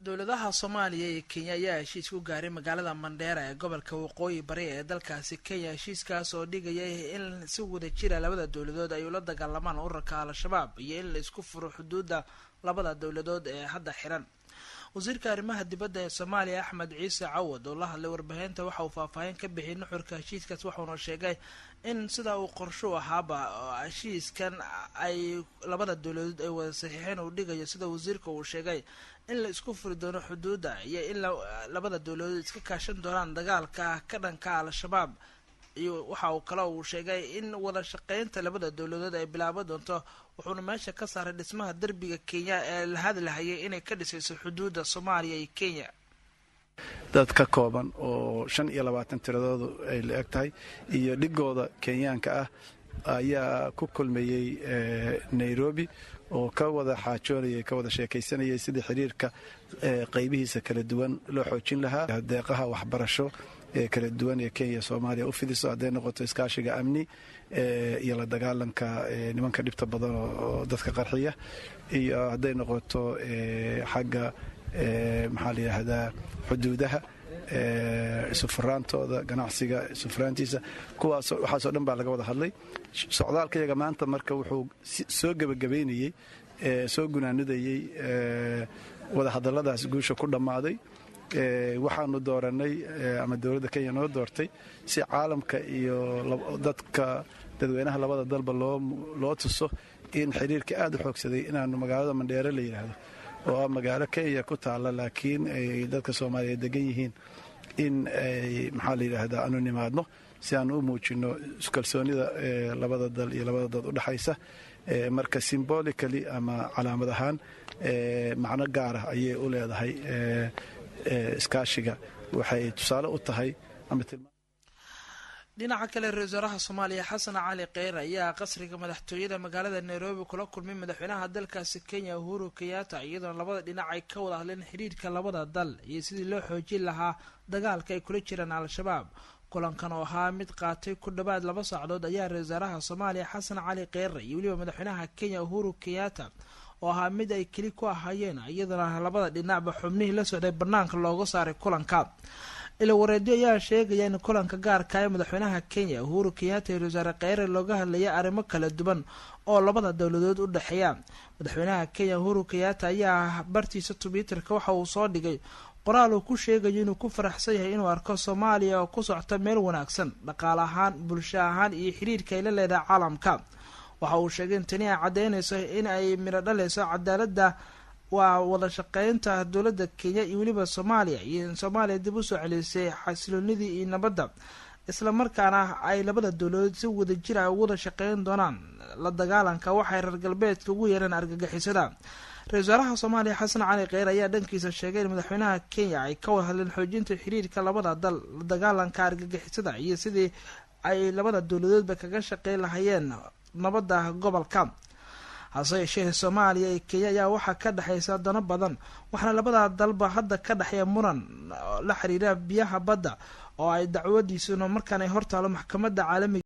Dowladaha Soomaaliya iyo Kenya ayaa heshiis ku gaaray magaalada Mandheera ee gobolka Waqooyi Bari ee dalkaasi Kenya, heshiiskaas oo dhigaya in si wada jira labada dowladood ay ula dagaalamaan ururka Al-Shabaab iyo in la isku furo xuduudda labada dowladood ee hadda xiran. Wasiirka arrimaha dibadda ee Soomaaliya, Axmed Ciise Cawad, oo la hadlay warbaahinta, waxa uu faahfaahin ka bixiyay nuxurka heshiiskaas, waxauna sheegay in sidaa uu qorsho ahaaba heshiiskan ay labada dowladood ay wada saxiixeen uu dhigayo, sida wasiirka uu sheegay, in la isku furi doono xuduudda iyo in labada dowladood iska kaashan doonaan dagaalka ka dhanka Al-Shabaab. Iyo waxa uu kale uu sheegay in wada shaqeynta labada dowladood ay bilaaban doonto, wuxuuna meesha ka saaray dhismaha derbiga Kenya ee la hadlahayay inay ka dhisayso xuduudda Soomaaliya iyo Kenya. Dad ka kooban oo 25 tiradoodu ay la eg tahay iyo dhigooda Kenyaanka ah ayaa ku kulmayey Nairobi oo ka wada xaajoonayay, ka wada sheekaysanayay sidii xiriirka qaybihiisa kala duwan loo xoojin lahaa, deeqaha waxbarasho ee kala duwan ee Kenya Soomaaliya u fidiso, hadday noqoto iskaashiga amni iyo la dagaalanka nimanka dhibta badan oo dadka qarxiya, iyo hadday noqoto xagga, maxaa la yidhaahdaa, xuduudaha isufuraantooda, ganacsiga isufuraantiisa. Kuwaas waxaasoo dhan baa laga wada hadlay. Socdaalka iyaga maanta marka wuxuu soo gebagabaynayey, soo gunaanudayey wadahadalladaas guusha ku dhammaaday. Waxaanu dooranay ama dowladda Kenya noo doortay si caalamka iyo dadka dadweynaha labada dalba loo tuso in xiriirka aad u xoogsaday, inaanu magaalada Mandheere la yidhaahdo, oo ah magaalo Kenya ku taalla laakiin ay dadka Soomaaliyeed degan yihiin, in ay, maxaa la yidhaahdaa, aanu nimaadno si aanu u muujinno iskalsoonida labada dal iyo labada dad u dhexaysa. Marka symbolically ama calaamad ahaan macno gaarah ayay u leedahay iskaashiga, waxay tusaale u tahay ama Dhinaca kale, ra-isul wasaaraha Soomaaliya Xasan Cali Kheyr ayaa qasriga madaxtooyada magaalada Nairobi kula kulmay madaxweynaha dalkaasi Kenya, Uhuru Kenyatta, iyadoona labada dhinac ay ka wada hadleen xiriirka labada dal iyo sidii loo xoojin lahaa dagaalka ay kula jiraan Al-Shabaab. Kulankan oo ahaa mid qaatay ku dhawaad 2 saacadood ayaa ra-isul wasaaraha Soomaaliya Xasan Cali Kheyre iyo weliba madaxweynaha Kenya Uhuru Kenyatta oo ahaa mid ay keli ku ahaayeen, iyadoona labada dhinacba xubnihii la socday banaanka looga saaray kulanka. Ila wareedyo ayaa sheegaya in kulanka gaarka ee madaxweynaha Kenya Uhuru Kenyatta iyo wasaare Kheyre looga hadlaya arrimo kala duwan oo labada dowladood u dhexeeya. Madaxweynaha Kenya Uhuru Kenyatta ayaa bartiisa Twitterka waxa uu soo dhigay qoraal uu ku sheegayo inuu ku faraxsan yahay inuu arko Soomaaliya oo ku socota meel wanaagsan dhaqaale ahaan, bulsho ahaan iyo xiriirka ay la leedahay caalamka. Waxa uu sheegay in tani ay caddeynayso in ay midho dhalayso cadaaladda waa wada shaqeynta dowladda Kenya iyo weliba Soomaaliya, iyo in Soomaaliya dib usoo celisay xasiloonidii iyo nabadda, islamarkaana ay labada dowladood si wadajir ah ugu wada shaqeyn doonaan la dagaalanka waxay reer galbeedka ugu yeereen argagixisada. Ra-isul wasaaraha Soomaaliya Xasan Cali Kheyr ayaa dhankiisa sheegay in madaxweynaha Kenya ay ka wada hadleen xoojinta xiriirka labada dal, la dagaalanka argagixisada iyo sidii ay labada dowladoodba kaga shaqeyn lahayeen nabadda gobolka. Hase yeeshee, Soomaaliya iyo Kenya ayaa waxaa ka dhexeysa dano badan, waxaana labada dalba hadda ka dhexeeya muran la xiriira biyaha badda oo ay dacwadiisuna markaan ay hortaalo maxkamadda caalamiga.